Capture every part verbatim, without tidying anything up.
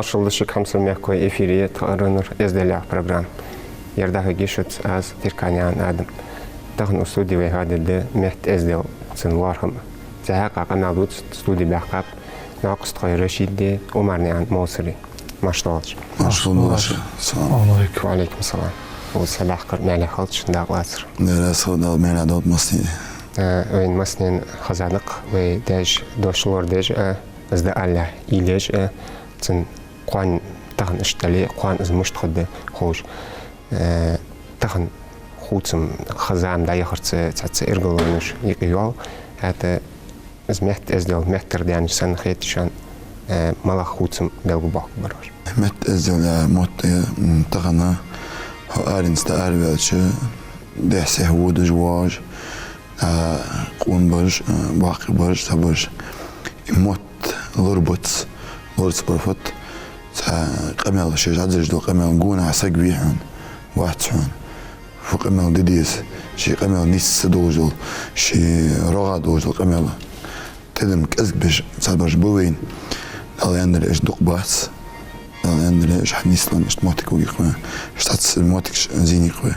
Шул да шуга, хьамсара мехкахой, эфире тха «Ара нур эздел» яха программа. Ер дӀахьоргья шуца аз, Теркан Адам. Тахан укх студе вай хьадергда метта эздел, цун лоархӀам. Цу хьакъехьа къамаьл дувца студе баьхкаб Наькъастхой Рашида, Умарнаькъан Мовсара. Марша доалаш. Марша доалаш. Салам. Ва Ӏалайкум салам. Укхаза хьадахкар маьле хилда шун, дакъа лацар. Дера сов дал мера дот масни. Э, вайна массанена хеза да-кх вай даьша дош лорадеш а, из да аьле, уйла еш а, цун кхоана, тахан иштта дале, кхоана из мишта хургда ховш. Э, тахан хувцам, ха-зама дӀаяхарца цхьацца эргалонаш юкъе йоал. ХӀаьта из метта эздел, меттара даьннача санна хетий шоана, э, малагӀа хувцам белгалбоаккхаргбар уж? Метта эздел яха мотт, м, тахан хьо аренца араваьлча, дехьа-сехьа водаш, воагӀаш, а, къонабараш, а, баккхийбараш, цхьабараш. Из мотт лорабац, лораца бар фуд, цхьа къамаьл, шоаш дӀадерзадеш дола къамаьл гонахьа саг вий хьона, вац хьона. Фу къамаьл де деза, ший къамаьл нийса долаш дола, ший рогӀа долаш дола къамаьл. Тидам кӀезига беш цхьабараш ба вайна. Дала аьннадале, уж дукха бац. Дала аьннадале, уж хьанийсла иштта моттиг хургья-кх вайна. Иштта цхьацца моттигаш зийнай-кх вай.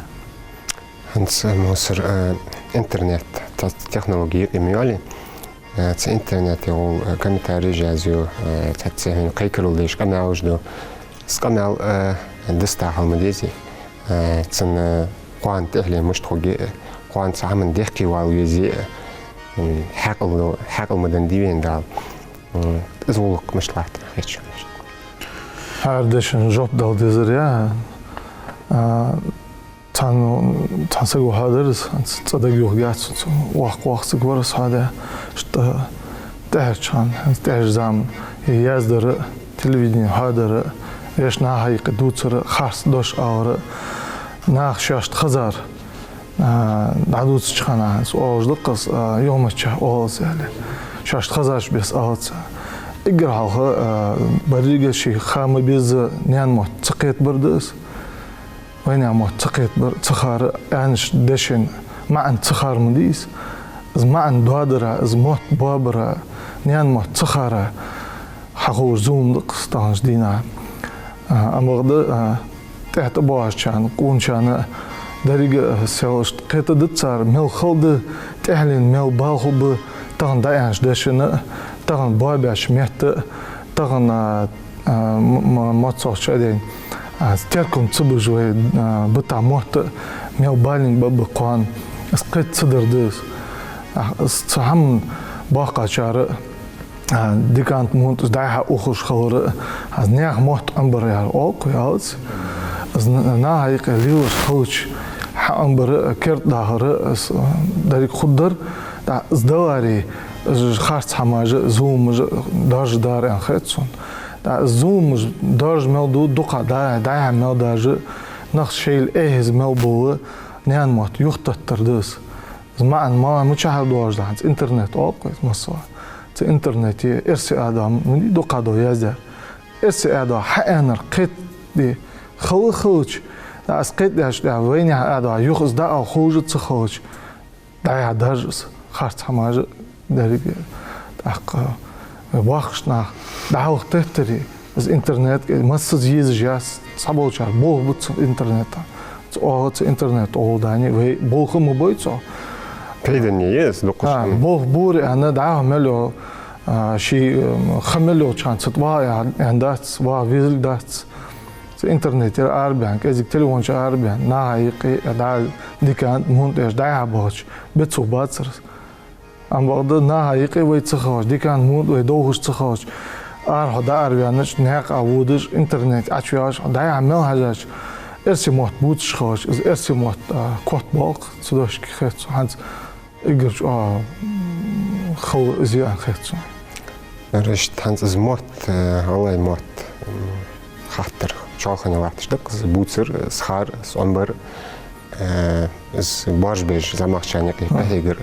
ХӀанз, Мовсар, э, интернет, цхьацца технологи юкъе ма йоалий. Э, цу интернете гӀолла, э, комментареш язъю, э, цхьацца хьона кхайкарал деш къамаьлаш ду. Из къамаьл, э, дистта хила ма дезий. Э, цун, э, кхоана тӀехьале мишта хургья, э, кхоана цу хӀаман дехке вала везий, э, м, хьаькъал, хьаькъал ма деннадий вайна Дала. М, из гӀулакх мишта латт хеташ. ХӀара дешан жоп дала дезар я, а, цхьан, цхьан саго хьоадаьр из, хӀанз цӀа дага юхаргьяц, цу воккха-воккха саг вар из хьоадаь, иштта тӀехьарча хана, хӀанз тӀехьарча заман, е яздар а, телевидене хьоадар а, вешта наха юкъе дувцар а, харц дош алар а, наха шоашта хезар, а, дӀадувцача хана, хӀанз оалаш да-кх из, а, юхамаччахьа оал из аьле. Шоашта хезача беса оалац. Эггара хьалха, а, беррига ший ха ма безза наьна мотт ца кхетабар да из. Вай наьна мотт ца кхетабар, ца хар, аьннача дешан маӀан ца хар ма дий из. Из маӀан доадара, из мотт боабара, наьна мотт ца хара хьахулаш зулам да-кх из тахан дийнахьа. А, ам бакъда, а, тӀехьа тӀабоагӀачарна, къоначарна деррига а селлашта кхетадац цар, мел хала да, тӀехьале мел бала хургба, тахан дӀааьннача дешана а, тахан боабаьча метта а, тахан, а, а, м-, м-, моццалца а ден, а, теркам ца беш вай, а, битта мотт а мел баланга ба-кх кхоана, из кхета ца дар да из. А, из цу хӀаман боккхагӀчар а, а, диканца мо тӀа из дӀай-хьай ухаш хилар а, хӀанз наьха мотт Ӏомабар яхар оал-кх вай, оалац. Из н-, наха юкъе лелаш хилча хьаӀомабар а, кердадахар а, из, а, деррига хургдар, тӀаккха из даларе, из харц хӀамаш а, зуламаш а даржадар аьнна хет сона. ТӀаккха из зуламаш даржа мел ду, дукха дӀа-, дӀай-хьай мел даржа, нах шоайла эхь-хеза мел бовла, наьна мотт юхатеттар да из. Из маӀан ма-, мичахьара доагӀаш да хӀанз, интернет оал-кх вай массавар. Цу интернете эрсий адо, м-, дукха дола яздаьр. Эрсий адо хьааьннар кхетаде хала хилча, тӀаккха из кхетадеча тӀехьа вайнаьха адо юха из дӀаала ховш а ца хилча, дӀай-хьай дарж из, харц хӀамаш а, деррига, тӀаккха воккхача наха дӀахьалхатеттаре, из интернет, массаза езаш яц, цхьаболчар болх бу цу интернета. Цу оагӀа, цу интернета оагӀув дани, вай болх а ма бой цох. Пайдане я из дукха. А, болх бора аьнна, дӀахо мел йола, а, ший, м, ха мел йолча хана цу тӀа вагӀа аьнна дац, вагӀа везилга дац. Цу интернетера арабаьнна, кӀезига телефон чу арабаьнна, наха юкъе, дӀа дикан, мунтӀеш дӀай-хьай бахача, бецвала бацар из. Ам бакъда наха юкъе вай ца хилча, дикан, мунтӀа вай довхаш ца хилча, ара хьо дӀаараваьннача, наькъа водаш, интернете ӀочувоагӀаш, хьо дӀай-хьай мел хьежача, эрсий мотт бувцаш хилча, из эрсий мотт, а, котбоал-кх цу дешашка хет сона. ХӀанз эггара чӀоагӀа, м, хала из я аьнна хет сона. Иштта хӀанз из мотт, э, гӀалгӀай мотт, м, хаттар чоалхане латташ да-кх из бувцар, из хар, из Ӏомабар, э, из боаржабеш зӀамагӀчарна юкъе къахьегар.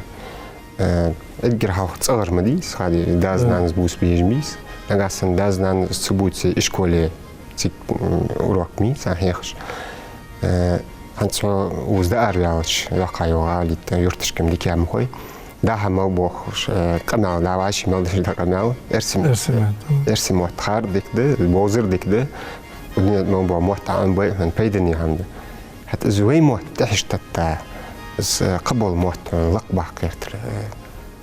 Э, эггара хьалха цӀагӀара ма дий из, хӀаьта дас-нанас бувца безаш ма бий из. Нагахьа санна дас-нанас ца бувце, ишколе цига, м, урок ма йий царна хьехаш. Э, хӀанз цо укхаза дӀаараваьлча, йоккхагӀа йола гӀалий тӀа, юрташка-м дика ма хой. Даха мел боахаш, э, къамаьл да, вӀаши мел деш да къамаьл, эрсий мотт. Эрсий мотт. Эрсий мотт хар дика да, бовзар дика да. Дунен тӀа мел бола мотт Ӏомабайча хьона пайдане хӀама да. ХӀаьта из вай мотт тӀехьашка тетта, из, э, кхыбола мотт хьона лакхбаккха гӀертар, э,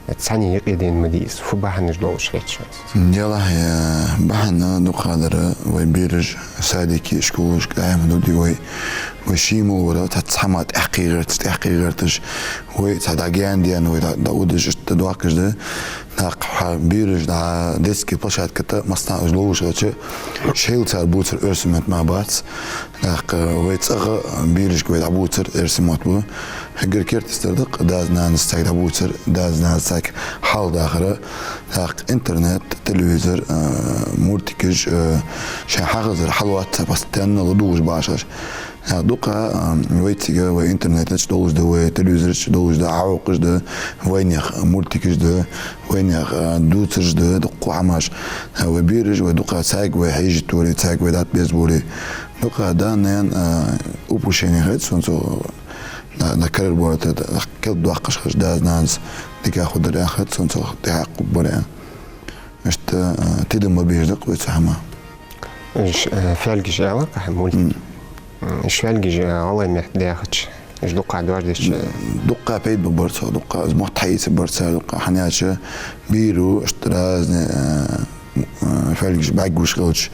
хӀаьта цхьанне юкъе дена ма дий из, фу бахьанаш долаш хет шоана из? Делахь, э, бахьан дукхагӀдар, вай бераш садике, школашка Ӏомаду ди вай, вай ший мел вар, цхьа, цхьа хӀама тӀехьакхе гӀерташ, тӀехьакхе гӀерташ, вай цхьа дӀагаьндаьнна, вай дӀа-, дӀаудаш, иштта доахкаш да. ТӀаккха хьа бераш дӀа детски площадка тӀа массанахьа уж ловш хилча, шоайла цар бувцар эрсий мотт мара бац. ТӀаккха вай цӀагӀа берашка вай дӀабувцар эрсий мотт ба. Эггара керттера дар да-кх дас-нанас царга дӀабувцар, дас-нанас царга хьалхадахар. ТӀаккха интернет, телевизор, а, мультикаш, а, шоай хьахезар хьалоац цар, постоянно ладувгӀаш ба уж. ТӀаккха дукха, а, вай цига, вай интернета чу долаш да, вай телевизора чу долаш да, Ӏохайкаш да, вайнаьха мультикаш да, вайнаьха, а, дувцараш да, дукха хӀамаш. А, вай бераш, вай дукха царга вай хьежа тӀаоттаре, царга вай дӀатӀаберзаборе. Дукха да-нана, а, упущение хет сона цох, на, на карар борта, да, кӀалдоаккхаш хилча дас-нанас дика хургдар аьнна хет сона цох, тӀехьа кхуббар аьнна. Иштта, а, тидам ма беш да-кх вай цу хӀаман. Уж, э, фаьлгаш аьлар-кх хьа мультик. М. М, уж фаьлгаш, э, гӀалгӀай меттала даьхача, уж дукха доаржадича, э, дукха пайда ба-бар цох, дукха из мотт хьаэца бар цар, дукха, хӀана аьлча бера иштта разный, э, э, фаьлгаш бӀаргагуш хилча,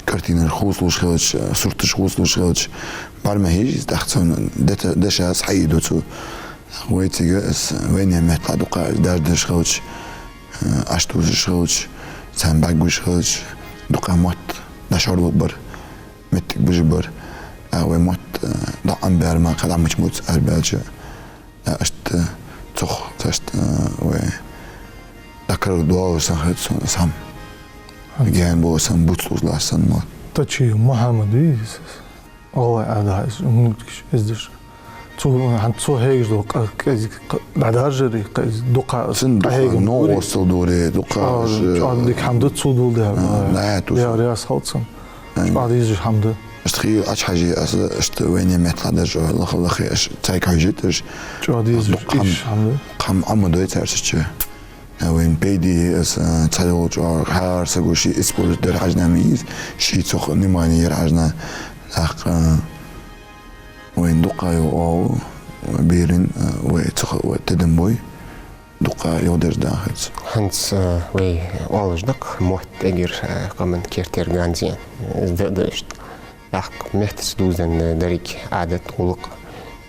картинаш хувцалуш хилча, сурташ хувцалуш хилча, бӀарга ма хьеж из, тӀаккха цун дета-, дешаш хьаийду цо. Вай цига из вайнаьха меттала дукха из даржадеш хилча, э, Ӏочутувсаш хилча, царна бӀаргагуш хилча, дукха мотт дӀашоаралургбар, моттиг бижаргбар. А вай мотт, э, дӀа Ӏомабаьр мара кхы дӀа мича бувц арабаьлча, а, иштта цох, цхьаьшта, э, вай дӀакараргдоалаш санна хет сона из хӀама. ХӀанз. Гаьна болаш санна, буц луш латташ санна мотт. Тачиев Мухьаммад вий из? ГӀалгӀай Ӏаьдал из мультикаш эздеш. Цо, хӀанз цо хьегаш дола къа-, къа-, къа-, дӀадаржаре, къа-, из дукха, цун дукха къахьегам новкъостал дора, дукха чӀоагӀа, из, чӀоагӀа дика хӀама да цо дола дер. А, нахьа туса. Дер яс хилда цун. Ай. ЧӀоагӀа дезаш хӀама да. Иштта хий Ӏочухьаже аз, иштта вайнаьха меттала даржа лаха-лахе, аз цайга хьожийтараш. ЧӀоагӀа дезаш дукха хӀама, из хӀама да. ХӀама Ӏомадой цар цу чу. А, вайна пайда я из, а, цхьайола чӀоагӀа хӀара саго ший использовать дар хьажна ма йий из, ший цох внимание яр хьажна. ТӀаккха, а, вайна дукха йола оал, берашта, а, вай цох, вай тидам бой, дукха йола дерза да хӀанз. ХӀанз, а, вай оалаш да-кх мотт эггара, а, къаман керттера ганз я. Из да, да иштта. ТӀаккха меттаца дувзаденна деррига Ӏадат, гӀулакх.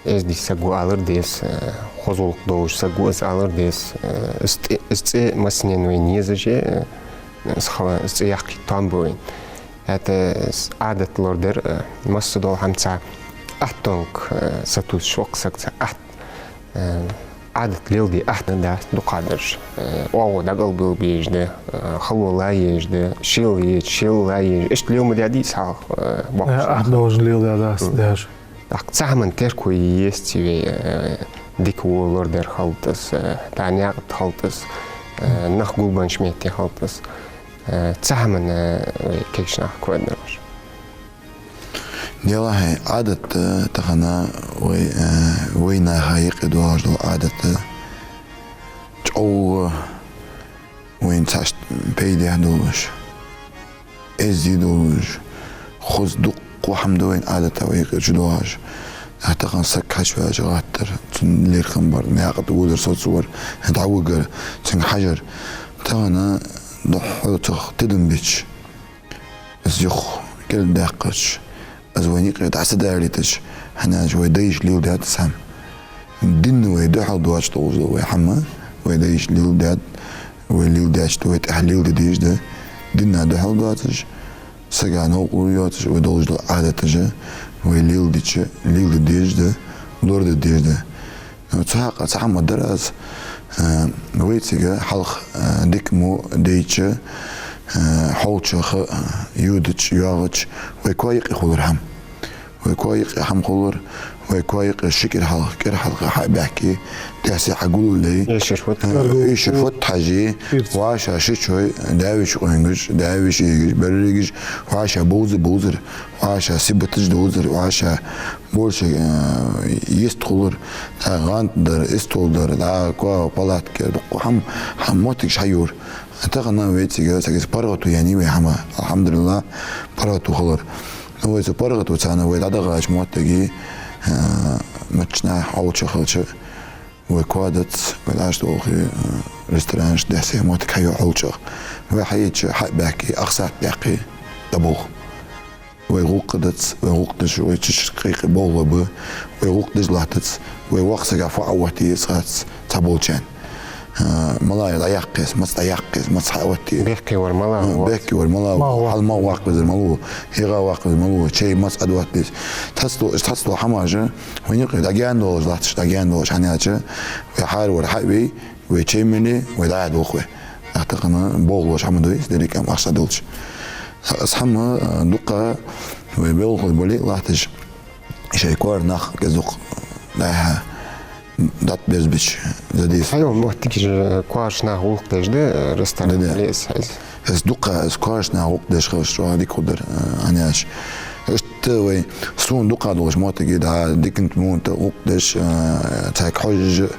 Эздий саг ва алар деза, э, хоза гӀулакх долаш саг ва из алар деза. Э, из цӀи, из цӀи массанена вайна езаш я, э, из хала, из цӀи яккхийта тоам ба вайна. ХӀаьта из Ӏадат лорадар, э, массадола хӀамаца атта тонг, э, сатувсаш ва-кх саг цхьа атта. Э, Ӏадат леладе атта дац дукхагӀдараш. Э, оагӀув дӀакӀалбилла безаш да, э, хало ла езаш да, шелла езаш, шелла ла езаш. Иштта лела ма даьдий из хьалха, э, боккхагӀчо. Э, атта долаш леладаь дац, э, даьша. ТӀаккха цу хӀаман терко езац вай, э, дика-во лорадар хилда из, э, тахан наькъа тӀа хилда из, э, нах гулбеннача метте хилда из. Э, цу хӀаман, э, вай кегийча наха коа дар уж. Делахь, Ӏадат, э, тахан вай, э, вайнаха юкъе доагӀаш дола Ӏадат, э, чӀоагӀа вайна цхьаьшта пайдехь долаш, эздий долаш, хоза дуккха хӀама да вайна Ӏадата вай юкъе чудоагӀаш. А тахан саг хьачуваьлча гӀаттар, цун лерхӀам бар, наькъа тӀа водар, соцавар, дӀавигар, цунга хьажар. Тахан духхьал цох тидам бича, из юха кӀалдаьккхача, из вайна юкъе дӀа ца далийтача, хӀана аьлча вай дайша леладаьд из хӀама. Дина вай духьал доацаш долаш да вай хӀама, вай дайша леладаьд, вай леладаьча вай тӀехьа леладе дезаш да. Дина духьал доацаш, сага новкъарло йоацаш, вай долаш дола Ӏадаташ вай леладича, леладе дезаш да, лораде дезаш да. Цу хьакъехьа цхьа хӀама дар аз, э, вай цига хьалха, э, дика-во дайча, э, хьоалчагӀа, э, йодача, йоагӀача, вай коа юкъе хулар хӀама. Вай коа юкъе хӀама хулар, вай коа юкъе ши кӀира хьалха, кӀира хьалха хьа а баьхке, тӀехьсий хьагуллале, эшар фу, э, эшар фу хьажий, вӀаший ши чой, даь-веший къонгаш, даь-веший эгаш, берригаш, вӀаший бовза бовзар, вӀаший сибаташ довзар, вӀаший больше, э, йист хулар, тӀаккха гӀанд дар, истол дар, тӀаккха коа палатка, дукха хӀама, хӀама моттигаш хьайора. Тахан вай цига, цига паргӀато яьннай вай хӀама, алхьамдулиллахь, паргӀато хилар. Ну, вай цу паргӀато царна вай дӀадахача моттиге, а, мичча наха хьоалчагӀа хилча, вай коа дац, вай дӀа а долхе, а, ресторанаш, дехьа-сехьа моттиг хьайоагӀа хьоалчагӀа. Вай хьаийцача, хьа а баьхке, ах сахьат баьккхе, дӀаболх. Вай гӀулакх дац, вай гӀулакх деш, вай чу-чу кхайкхе болх ба, вай гӀулакх деш латтац, вай воккхача сага фу Ӏооттае еза хац цхьаболчарна. А, малагӀа дӀаяккха еза, маца дӀаяккха еза, маца хьаоттае еза. Бехке вар малагӀа, а, ва? Бехке вар малагӀа ва? МалагӀа ва? ХьалмагӀа ваккха везар малув ва? ХӀаьта ваккха везар малув ва? Чай маца Ӏодоттаде еза? Цхьацца, цхьацца хӀамаш, вайна юкъе дӀагаьна долаш латташ, дӀагаьна долаш хӀана аьлча, вай хьаравар хьа а вей, вай чай меле, вай дӀа а долх вай. ТӀаккха тахан болх луш хӀама да из, деррига хӀама ахча долча. Аз хӀама, а, дукха вай белхой бале а латташ, шоай коа нах кӀезиг-дукха дӀа-хьа дӀатӀаберзабича, за деза. Хьайола моттигаш, коа нах гӀулакх деш да, э, ресторан, да, да, лес хьайз. Аз дукха, аз коа нах гӀулакх деш хилча чӀоагӀа дика хургдар, э, хӀана аьлча. Иштта вай, сона дукха долаш моттиге дӀа, диканта-мунанта гӀулакх деш, э, царга хьожаш,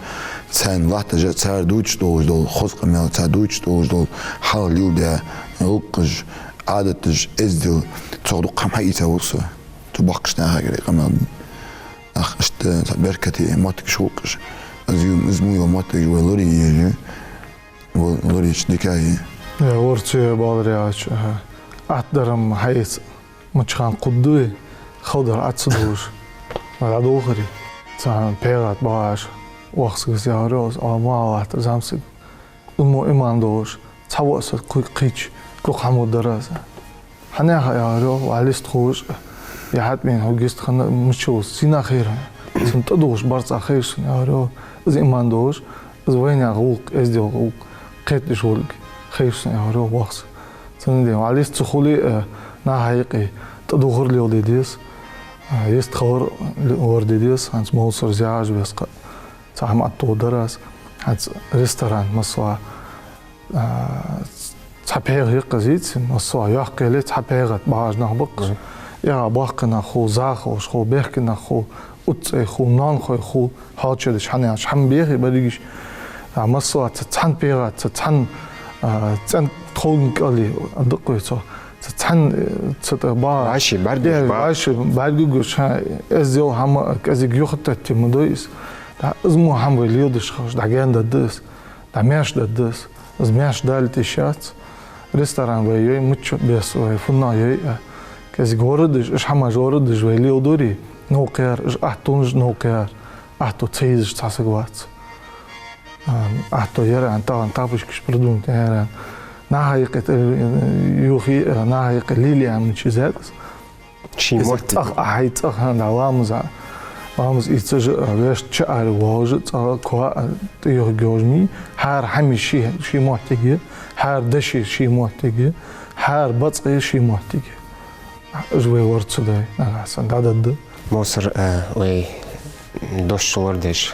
царна латташ, цар дувцаш долаш дола хоза къамаьл, цар дувцаш долаш дола хьал леладаь, гӀулакхаш, Ӏадаташ, эздел, цох дукха хӀама хьаийца волаш ва со. Цу боккхийча нахагара къамаьл. Ах, иштта цхьа беркате моттигаш хул-кх уж. Из ю-, из мо йола моттигаш вай лорае еза, вай лораеча дика я. Э, лорацо е баларе аьлча, аха. Атта дар-м хьаэца мичча хана кхувргда вай, хала дар Ӏа ца дувлаш, вай дӀадолхаре. Цхьан пхьегӀа тӀа багӀаш воккха саг, аз яхар йоах, аз, Ӏа ма латтар, зӀамсаг. Из мо иман долаш, цхьавола саг кхы-, кхыча дукха хӀама дар аз. Хьанех, яхар йоах, вай лист хулаш, е хьатӀабена хьо гист хинна, мича волча сина хайра. Цунна тӀадувлаш барзкъа хайра сона, яхар йоах. Из иман долаш, из вайнаьха гӀулакх, эздел гӀулакх кхетадеш волга хайра сона, яхар йоах воккха саг. Цудухьа вай лист ца хуле а, наха юкъе тӀадувхар леладе деза, а, йистхилар лораде деза, хӀанз Мовсара яхаш беса кхы. Цхьа хӀама аттув дар аз, хӀанз ресторан, масала, а, цхьа пхьегӀа я-кх из, масала, йоккха яле, цхьа пхьегӀа тӀа багӀаш нах ба-кх уж. Мгм. ЭгӀа боккхий нах хул, захалаш хул, бехке нах хул, уццӀай хул, ноанахой хул, хьоалча деш, хӀана аьлча хӀама бехе берригаш. А, масала, цхьа цхьан пхьегӀа, цхьа цхьан, а, цӀен тховдала кӀале, а, дакъа вай цох. Цхьа цхьан, э, цу тӀа ба-, вӀаший бӀаргагуш, э, ба-, вӀаший бӀаргагуш, хӀа, эздел, хӀама кӀезига юхатетте ма дой из. ДӀа из мо хӀама вай леладеш хилча, дӀагаьна даргда из, дӀа маьрша даргда из. Из маьрша далийта йиш яц. Ресторан вай йой, мичча беса вай, фуннагӀа йой а, кӀезига лорадеш, уж хӀамаш лорадеш вай леладаре, новкъа яр, уж аттонаш новкъа яр, атто ца езаш цхьа саг вац. А, атто яр аьнна, тахан тапочкаш придумать яр аьнна. Наха юкъе тӀа, э, юхе, э, наха юкъе лелае аьнна мича еза из. Ший, из моттиг. ЦӀагӀа, ахьа цӀагӀа, хӀана, дӀа ламаза, ламаз ийцаш а, вешта чу ара воагӀаш а, цӀагӀа коа а тӀаюхаргйолаш ма йий, хӀара хӀамий ший, ший моттиг я, хӀара деший ший моттиг я, хӀара бацкъий ший моттиг я. Уж вай лора ца дой, нагахьа санна дӀадаргда. Мовсар, э, вай дош лорадеш,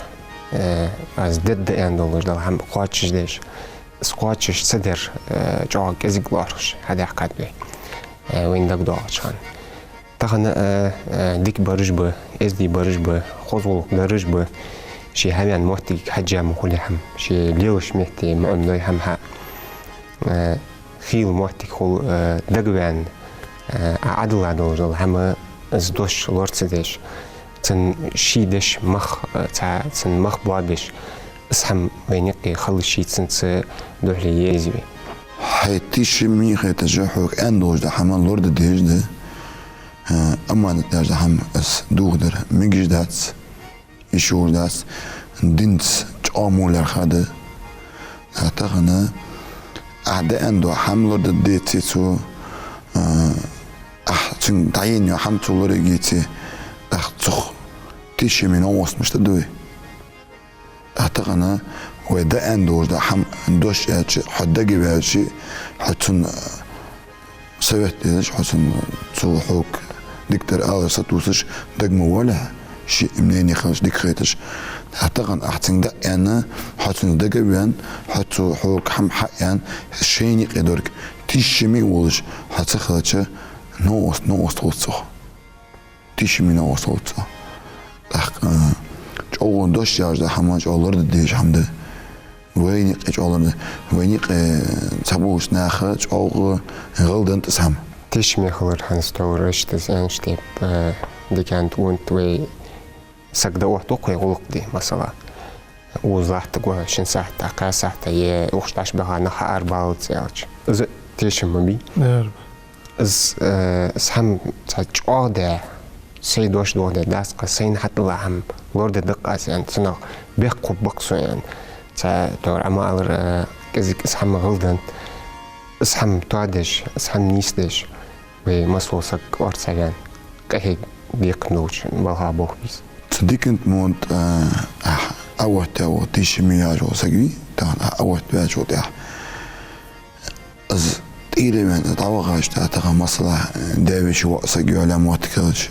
э, аз дергда аьнна долаш дола хӀама кхоачашдеш, из кхоачаш ца дар, э, чӀоагӀа кӀезига лоархӀаш хьадаьхкад вай, э, вайна дагадоагӀача хана. Тахан, э, э, дика бараш ба, эздий бараш ба, хоза гӀулакх дараш ба, ше хьавена моттиг хьежжа ма хулий хӀама, ше лелача метте ма Ӏомадой хӀама хьа. Э, хийла моттиг хул, э, дагаваьнна, э, Ӏа Ӏадилла долаш дола хӀама, из дош лора ца деш, цун ший деш мах, э, цхьа цун мах боабеш, из хӀама вайна юкъе хила йиш йий, цунца духьале е еза вай. Хьай тешаме хеташ, хьога аьнна долаш дола хӀама лораде дезаш да, э, аманат яхаш дола хӀама из дохадар мегаш дац. Йиш йолаш дац, динца чӀоагӀа мо лаьрхӀа да. А тахан ахьа дӀааьнна дола хӀама лораде деце цо, а, ахьа цунга дӀаенна йола хӀама цо лорае еце, тӀаккха цох тешаме новкъостал мишта да вай? А тахан вай дӀааьнна долаш дола хӀама дош аьлча, хьо дагаваьлча, хьо цунна совет дезаш, хьо цунна, цо хьога Дикадар алар сатувсаш, дага ма воалий, ший мнени хилча дика хеташ. ХӀаьта тахан ахь цунга дӀааьнна, хьо цунца дага а ваьнна, хьо цо хьога хӀама хьааьнна, шийна юкъе дерг тешаме а волаш, хьо ца хилча, новкъост, новкъост хул цох. Тешаме новкъост хул цох. ТӀаккха, э, чӀоагӀа дош яхаш да хӀама, чӀоагӀа ларда дезаш хӀама да. Вайна юкъе чӀоагӀа ларда, вайна юкъе цхьаболча наха чӀоагӀа гӀалгӀа да из хӀама. Тешаме хилар хӀанз товр, иштта из аьннача тайпара, э, дикант, унт вай саг дӀаоттаду-кх вай гӀулакх де, масала. Укхаза латтаргва шин сахьата, кхаь сахьата, е укх чу дӀачубаха нах хьаарабалац аьлча. Из тешам ма бий. Из, э, из хӀама цхьа чӀоагӀа да, сай дош доагӀа да, дац-кх, сайна хьатӀадилла хӀама лораде деза-кх аз, аьнна, цунах бехк хургба-кх сона, аьнна. Цхьа товр Ӏа ма аллара, э, кӀезига из хӀама гӀалгӀа да, из хӀама тоадеш, из хӀама нийсдеш, вай массе а саг орца ваьнна, къахьега декхар долча балха болх ба из. Цу дикант мо, э, ахь Ӏооттаваь вола, тешаме яхаш вола саг вий, тахан Ӏооттаваьчул тӀехьагӀа из тӀера ваьнна, из дӀавахача, тӀаккха тахан, масала, даь-веший воӀ саг йоалаяь моттиг хилча,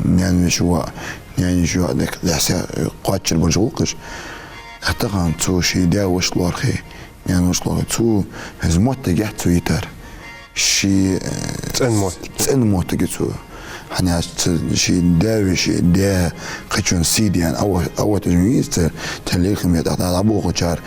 наьна-веший воӀ, наьна-веший йоӀ дика лаьца кхоачара бараш гӀулакхаш. ТӀаккха тахан цо ший даь-воша лоархӀе, наьна-воша лоархӀе, цо из моттиг яц цо йитар. Ший, э, цӀена моттиг. ЦӀена моттиг я цо. ХӀана аьлча цо ший даь-веший, даь, кхычун сий даь, Ӏо-, Ӏооттаваь вий из, цар, цар лерхӀаме тӀа дӀаболхачар,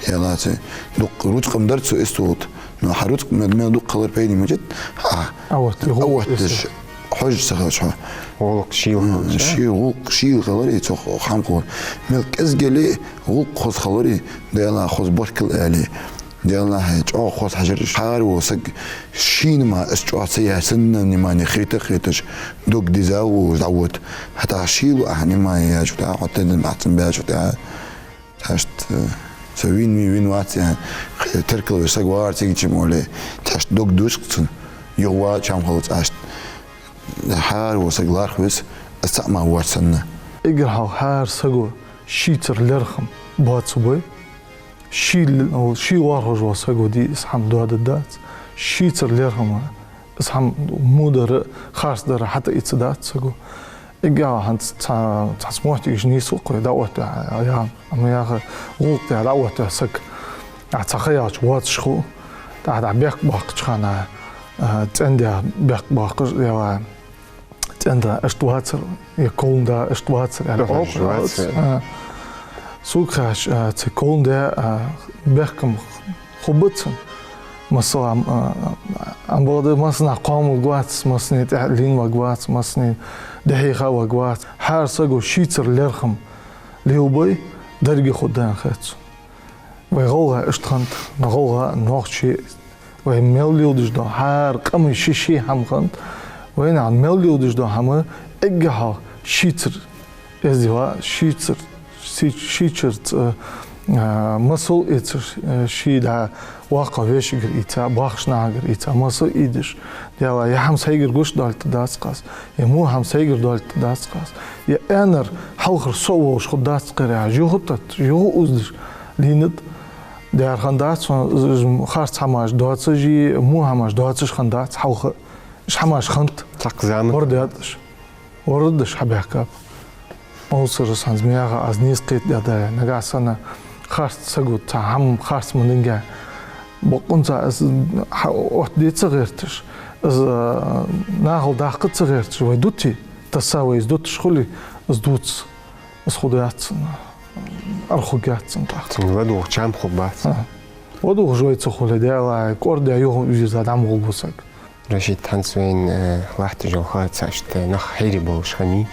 ялаца, дукха рузкъа-м дар цо, из тулт. Но хьа рузкъа мел, мел дукха хилар пайда ма бий, а, Ӏооттавеш, Ӏооттавеш хьожаш ца хилча хьо. ГӀулакх шийла хилча. Ший гӀулакх шийла хилар, из цох хӀама хулар. Мел кӀезига яле а гӀулакх хоза хилар, Даьлах хоза баркал аьле. Даьлах чӀоагӀа хоза хьажар. Хьаравола саг шийна мара из чӀоагӀа ца яь, цунна внимани хета а хеташ, дог диза а волаш дӀавода. ХӀаьта шийла ахь внимани яьчул тӀехьагӀа, хьо тидам ахь цунна баьчул тӀехьагӀа, цхьаьшта, э, со вийна вий, вийна вац аьнна, теркалвеш саг вар цига чу моле, цхьаьшта дог дувц-кх цунна, юхавола чам хилац цхьаьшта. Хьаравола саг лархӀа веза, из цхьа а ма вар санна. Эггара хьалха хӀара саго шийцара лерхӀам боацаргбий, ший л-, ший лоархӀаш вола саго дий из хӀама доададац, шийцара лерхӀам, из хӀама во дар а, харц дар а хьатӀаийцадац саго. Эггара хьалха цхьа, цхьацца моттигаш нийслу-кх вай дӀаоттаваь, яхар, амма яхар, гӀулакх тӀа дӀаоттаваь саг, ахь цхьа ха яьлча воацаш хул, тӀаккха дӀа бехк боаккхача хана, а, цӀен-даь бехк боаккхаш, е ва, цӀен-да иштта вацар, е кхалнах-да иштта вацар, аьнна, Ага, оаха иштта вацар. А. Сога хаьттача, а, цу кхалнадаь, а, бехк-м хургба цун. Масала, а, а, амма бакъда массанахьа кхоам варгвац, массане тӀехьа лийнна варгвац, массане дехьа-хьа варгвац. ХӀара саго шийцара лерхӀам лелабой, деррига хургда аьнна хет сона. Вай гӀалгӀай иштта хиннад, гӀалгӀай, нохчий, вай мел леладеш дола, хӀара къаман ший-ший хӀама хиннад, вайнаьха мел леладеш дола хӀама эггара хьалха шийцара эздела, шийцара, ший-, шийцара, а, масал ийцар, а, ший дӀа воккхача вешийгара ийца, бахача нахагара ийца, масал ийдеш, Даьла, ер хӀама сайгара гуш доаллийтаргдац-кх аз, е во хӀама сайгара доаллийтаргдац-кх аз, е аьннар хьалхара со а волаш хургдац-кх ер, яхаш, юха а тетташ, юха а уздеш лийннад. Дера хиннадац сона, из, из харц хӀамаш доацаш, е во хӀамаш доацаш хиннадац хьалха. Уж хӀамаш хиннад. Цхьаккха зама. Вар даьд уж. Вар даьд уж хьабаьхкаб. Мовсар, хӀанз ма яхха, аз нийса кхетадаь да, нагахьа санна харц саго цхьа хӀама харц ма динге, бокъонца из хьаоттаде ца гӀерташ, из, а, нахал даккха ца гӀерташ, вай дутий, тасса вай из дуташ хуле, из дувц, из хургдац цунна, ара хургьяц цунна тӀаккха. Цунга ладувгӀа чам хургбац. А. ВадувгӀаш вай ца хуле, Даьла, кӀордадаь юха вийрза дӀа ма гӀоргва саг. Рашид, хӀанз вайна, э, латташ йола ха цхьа иштта нах хьийра болаш хиннай.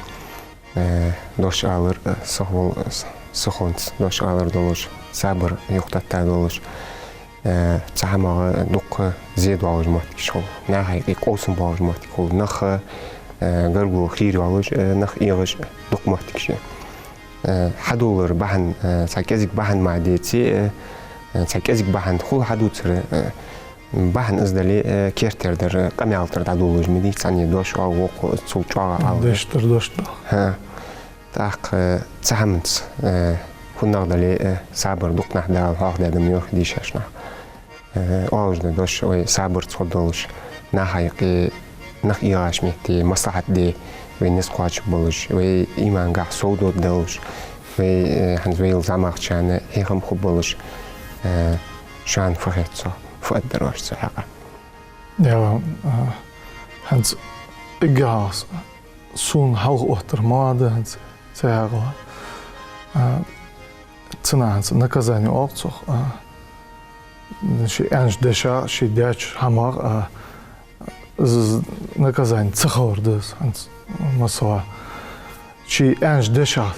Э, дош алар, э, сихвол-, э, сихонца дош алар долаш, сабар юхатетта долаш, э, цу хӀамах дукха зе доаллаш моттигаш хул. Наха юкъе къовсам боалаш моттиг хул. Нах, э, гаргало хийра йоалаш, э, нах эгӀаш дукха моттигаш я. Э, хьадувлара бахьан, э, цхьа кӀезига бахьан мара деце, э, э, цхьа кӀезига бахьан хул хьадувцара, э, бахьан из дале, э, керттера дар, э, къамаьл тӀара дӀадолалуш ма дий, цхьанне дош оал, вокхо из цул чӀоагӀа ала. Дешдар дош да. ХӀа. ТӀаккха, э, цу хӀаманца, э, фуннагӀа дале, э, сабар дукха нах да ала, хьоахадаьд-м йоах дийшача наха. Э, оалаш да дош, вай сабарца хургдолаш, наха юкъе нах эгӀаш метте маслахьат де, вай низ кхоачаш болаш, вай иман гахь совдода долаш, вай, э, хӀанз вай зӀамагӀчарна хьехам хургболаш, э, шоана фу хет цох, фу аргдар оаш цу хьакъехьа? Я, а, хӀанз эггара хьалха сона хьалха оттар ма да хӀанз цу хьакъехьа. А, цунах хӀанз наказани оал цох, а, ший аьннача дешах, ший даьча хӀамах, а, из наказани ца хилар да из хӀанз, масала. Ший аьннача дешах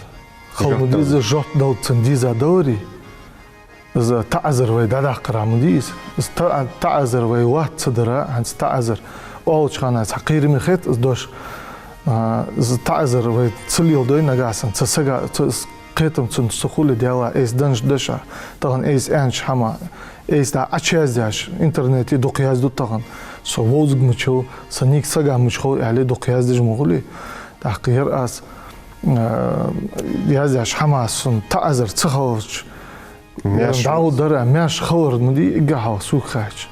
хила ма деза, жоп дала цунна деза даларе, из таӀазар вай дӀадаккхара ма дий из. Из та-, таӀазар вай латта ца дара, хӀанз таӀазар оалача хана цхьа кхераме хет из дош. А, из таӀазар вай ца леладой нагахьа санна, цу сага, цу, из кхетам цунца ца хуле, Даьла, айса деннача дешах, тахан айса аьннача хӀамах, айса дӀа Ӏочуяздеш, интернете дукха язду тахан: со вовзаргвац, са ниг сагӀа мича хов, аьле, дукха яздеш ма хулий. ТӀаккха ер аз, а, яздеш хӀамах сона таӀазар ца хилча, маьрша дӀа а дар, маьрша хилар ма дий эггара хьалха сога хаьттача.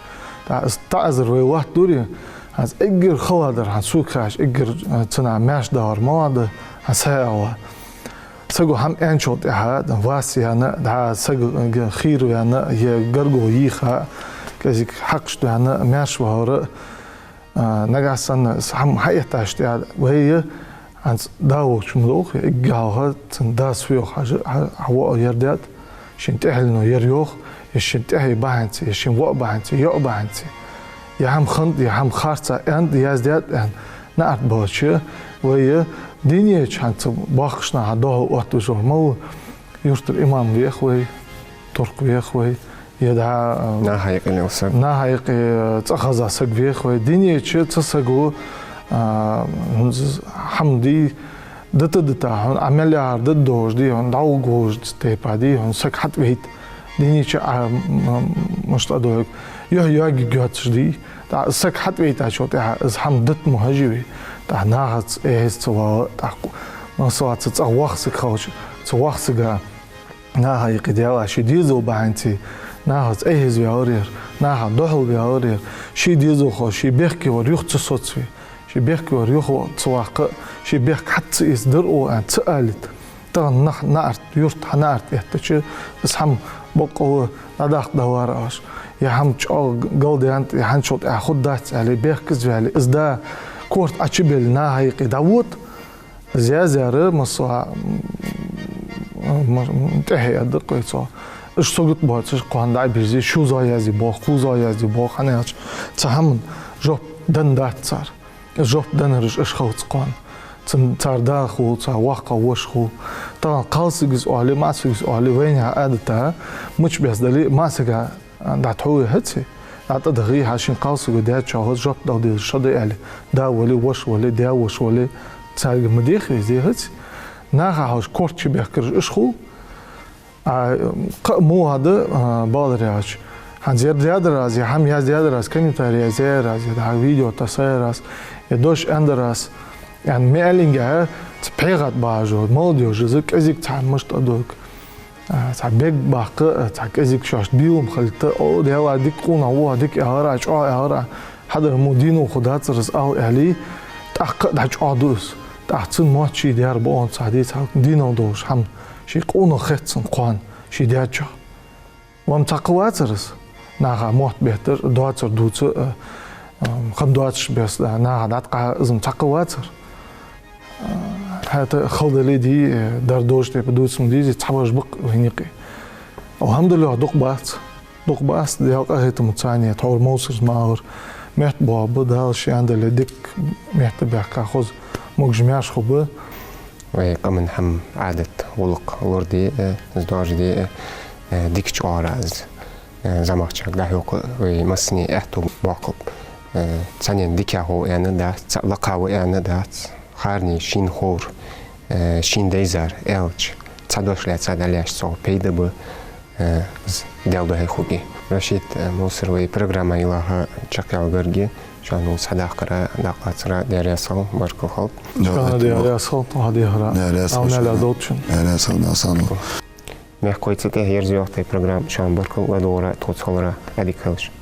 ТӀаккха из таӀазар вай латтадаларе, хӀанз эггара хала дар, хӀанз сога хаьттача, эггара, а, цунах маьрша далар ма да, хӀанз сай ала. Саго хӀама аьнначул тӀехьагӀа, вас яьнна, дӀа саг хийра ваьнна, е гаргало йийха, кӀезига хьакъаш доаьнна, маьрша валар, а, нагахьа санна из хӀама хьаэттача тӀехьагӀа, вай, хӀанз да волча ма дохе, эггара хьалха цун дас фу йоах хьажа, хьа-, хьавоа ер даьд, шийна тӀехьенна ер йоах, е шийна тӀехье бахьанца, е шийна воӀ бахьанца, йоӀ бахьанца. Е хӀама хиннад, е хӀама харца аьннад, яздаьд аьнна, наӀарга балча, вай дунен чу хӀанз цу боккхийча наха духьал оттавеш вар малав, юртара имам вех вай, турк вех вай, е дӀа, а, наха юкъе лела саг, наха юкъе цӀихеза саг вех вай. Дунен чу цу саго, а, хӀанз хӀама дий, дита-дита, хьона Ӏа мел яхар дитадолаш дий, хьона дӀаволга волаш тайпара дий, хьона саг хьатӀавайта. Дунен чу Ӏа, м-, м-, мишта а дохьуг, юхь йоагаргйоацаш дий. ТӀаккха саг хьатӀавайтачул тӀехьагӀа из хӀама дита ма хьажий вай. ТӀаккха нахаца эхь-хӀеза ца вала, тӀаккха, масала, цу цӀагӀа воккха саг хилча, цу воккхача сага наха юкъе, Даьла, ший дезал бахьанца нахаца эхь-хӀеза ваьлар ер, наха духьал ваьлар ер, ший дезалхо, ший бехке вар юха ца соцаве, ший бехке вар юха ца ваккха, ший бехк хьатӀа ца эца дар оаха аьнна ца алийта. Тахан нах наӀарга, юрта хьанаӀарга эттача, из хӀама боккъала дӀадаккха дӀавар оаш. Е хӀама чӀоагӀа галдаьннад, е хӀанзчул тӀехьагӀа хургдац аьле, бехказа ваьле, из да корта Ӏочубеле наха юкъе дӀавода. Из яздаьр, масала, м, м, тӀехье а да-кх вай цох. Уж сагот боацаш кхоана дӀа а бирзе, шозза язде болх, кхозза язде болх, хӀана аьлча цу хӀаман жоп денна дац цар. Жоп деннараш уж хилац кхоана. Цун, цар да хул, цар воккха воша хул. Тахан кхалсага из оале, маӀа сага из оале, вайнаьха Ӏадата, мича беса дале а, маӀа сага дӀатӀахьу вай, хӀаьта, дӀатӀадахе, хьа ший кхалсаго даьчоа жоп дала дезар шо да аьле, да вале, воша вале, даь-воша вале, царга ма дехе из, хӀаьта. Наха хьожаш корта чубехкараш уж хул. А, кхы а муха да, а, бакъдар аьлча, хӀанз ер даьдар аз, е хӀама яздаьдар аз, комментарий яздаьр аз, е дӀа видео тассаяьр аз, е дош аьннадар аз, аьнна, маьлинге, цу пхьегӀа тӀа багӀаш бола молодёжь, из кӀезига цхьа мишта а дохк, а, цхьа бег баккха, а, цхьа кӀезига шоашта белам хилийта, о, Даьла, дика къонах ва, дика аьлар Ӏа, чӀоагӀа аьлар Ӏа, хьадар мо дийнахьа хургдацар из ала аьле, тӀаккха а дӀачӀоагӀду из. ТӀаккха цун мотт ший даьр баьннаб цхьа дийца, дийнахьа долаш хӀама, ший къонах хет цунна кхоана, ший даьчох. Ва-м цхьаккха вацар из, наха мотт беттар, доацар дувца, а, а, хӀама доацаш беса, а, наха дӀатӀакхахьа, из-м цхьаккха вацар. А, хӀаьта хала дале а дий, э, дар долча тайпара дувца ма дезий, цхьабараш ба-кх вайна юкъе. АлхьамдулиллахӀ, дукха бац. Дукха бац, Даьла къахетамца царна, тхьовра Мовсарца ма аллара, метта боагӀа ба, Дала ше аьннадале дика метта баьхка, хоза, могаш-маьрша хургба. Вай къаман хӀама, Ӏадат, гӀулакх лораде а, из доаржаде а, э, дика чӀоагӀа ра из. Э, зӀамагӀчарга дӀахьокха вай массане аьттув боаккхалба. Э, цхьаннена дикагӀа хов аьнна дац, цхьа лакха ва аьнна дац. Харне шийна ховр, э, шийна дайзар аьлча, цхьа дош лаьца дӀалаьцача цох пайда ба, э, из Даьла духьа хургья. Рашид, э, Мовсар, вай программа йилла чакхъяла гаргга, шоана гӀулакх хьадаккхара, дакъа лацара Даьла раьза хилва, баркал хилда. Шоана Даьла раьза хилва, тхо хьадехара. Даьла раьза хилва. Даьла раьза хилва, Дала сагӀа долда. Мехкахой, цу тӀа ерзайоагӀа тха программа. Шоана баркал ладувгӀара, тхоца хилара. Ӏадика хийла шун.